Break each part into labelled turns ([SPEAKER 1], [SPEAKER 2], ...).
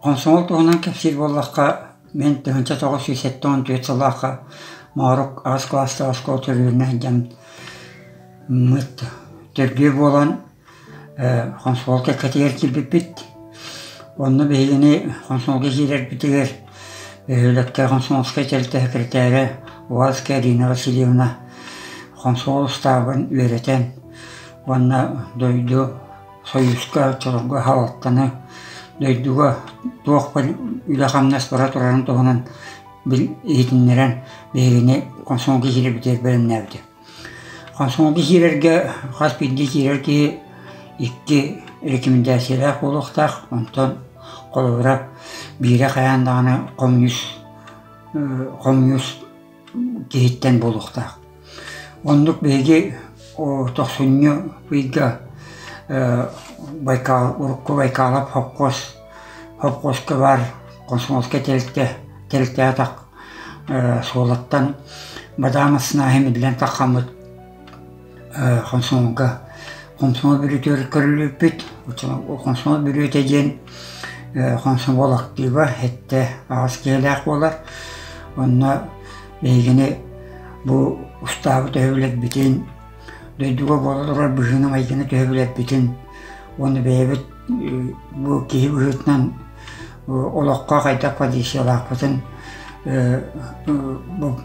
[SPEAKER 1] Хомсомуол туһунан кэпсиир буоллахха, мин 1974 сыллаахха Моорук аҕыс кылаастаах оскуола төрүүрүнэ сылдьан мыт төрдүө буолан хомсомуол кэккэтигэр киирбиппит. Онно биһигини хомсомуолга киирэрбитигэр бөһүөлэккэ хомсомуолскай тэрилтэ сэкирэтээрэ Уазская Ирина Васильевна хомсомуол устаабын үөрэтэн уонна дойду Союзка оччолорго аһалалтаны дойдуга туох үлэ-хамнас бара турарын туһунан иһитиннэрэн биһигини комсомолга киирэрбитигэр бэлэмнээбитэ. Комсомолга киирэргэ хас биирдии киирэр киһи икки рекомендациялаах буолуохтаах, онтон холобура биирэ хайаан даҕаны хомуньуус хомуньуус киһиттэн буолуохтаах. Оннук биһиги тохсунньу ыйга Байкал урукку Байкалов хопхуос хопхуоска баар комсомольскай тэрилтэ тэрилтэҕэ атах суолаттан бадаам снаһым иллэн таххаммыт комсомолга комсомол бүрүтүгэр көрүллүбүппүт. Комсомол бүрүөтэ диэн комсомол актыыба сэттэ аҕыс киһилээх буолар. Онно биһигини бу устаабы төһө билэрбитин, дойдуга буола турар быһыыны-майгыны төһө билэрбитин уонна бэйэбит бу киһи быһыытынан олоххо хайдах позициялаахпытын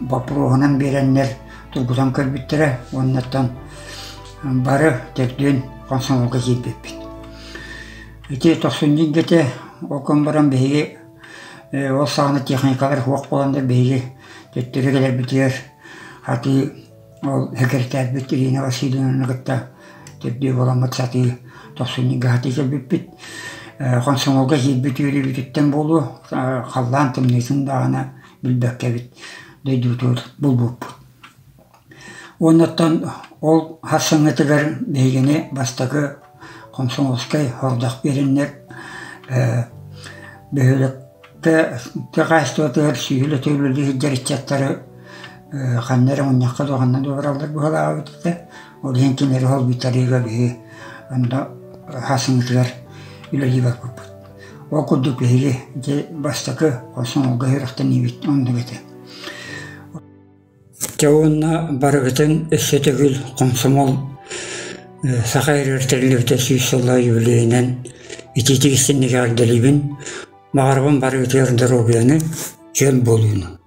[SPEAKER 1] боппуруоһунан биэрэннэр тургутан көрбүттэрэ уоннаттан бары төрдүөн комсомолга киирбиппит. Ити тохсунньу этэ, ол гынан баран биһиги ол саҕана техникалар суох буоланнар биһиги төттөрү кэлэрбитигэр хатыы ол сэкирэтээрбит Ирина Васильевнаны кытта төрдүө буоламмыт сатыы тохсунньуга сатыы кэлбиппит. Комсомолга киирбит үөрүүбүтүттэн буолуо, халлаан тымныытын даҕаны билбэккэбит дойдубутугар булбуппут. Уоннаттан ол харсыҥҥытыгар биһигини бастакы комсомольскай хордох биэрэннэр бөһүөлэккэ тыа хаһаайыстыбатыгар сүүһүлэ үлэлии сылдьар ыччаттары ханна эрэ мунньахха да ханна да бараллар быһалаабыт этэ. Ол иһин кинилэри холбуйтарыыга биһи онно харсыҥҥытыгар үлэлии барбыппыт. Ол курдук биһиги ити бастакы комсомолга үөрэхтэниибит оннук этэ. Дьэ уонна барыгытын өссө төгүл комсомол Саха сиригэр тэриллибитэ 100 сыллаах юбилейынан итиитик истиҥник эҕэрдэлиибин! Баҕарабын барыгытыгар доруобуйаны, чөл буолууну!